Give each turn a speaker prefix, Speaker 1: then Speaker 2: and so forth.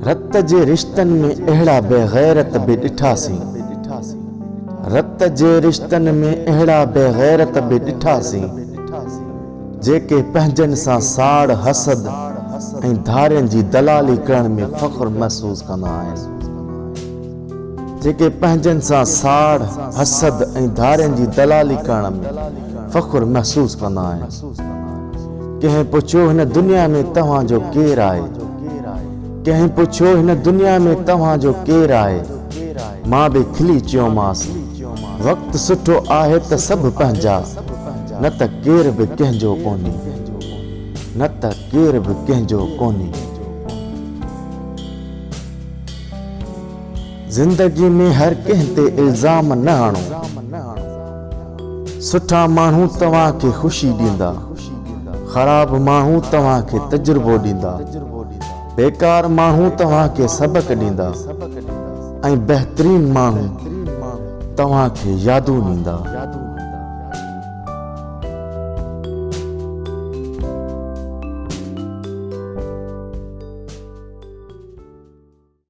Speaker 1: رت جي رشتن ۾ اهڙا بي غيرت به ڏٺاسين. رت جي رشتن ۾ اهڙا بي غيرت به ڏٺاسين. جيڪي پنهنجن سان ساڙ، حسد ۽ ڌارين جي دلالي ڪرڻ ۾ فخر محسوس ڪندا آهن. جيڪي پنهنجن سان ساڙ، حسد ۽ ڌارين جي دلالي ڪرڻ ۾ فخر محسوس ڪندا آهن. ڪنهن پڇيو هن دنيا ۾ توهان جو ڪير آهي؟ ڪنهن پڇيو هن دنيا ۾ توهان جو ڪير آهي؟ مان به کلي چيومانس، وقت سٺو آهي ته سڀ پنهنجا، نه ته ڪير به ڪنهن جو ڪونهي. نه ته ڪير به ڪنهن جو ڪونهي. زندگي ۾ هر ڪنهن تي الزام نه هڻو. سٺا ماڻهو توهان کي خوشي ڏيندا. خراب ماڻهو توهان کي تجربو ڏيندا. بيڪار ماڻهو توهان کي سبق ڏيندا ۽ بهترين ماڻهو توهان کي يادون ڏيندا.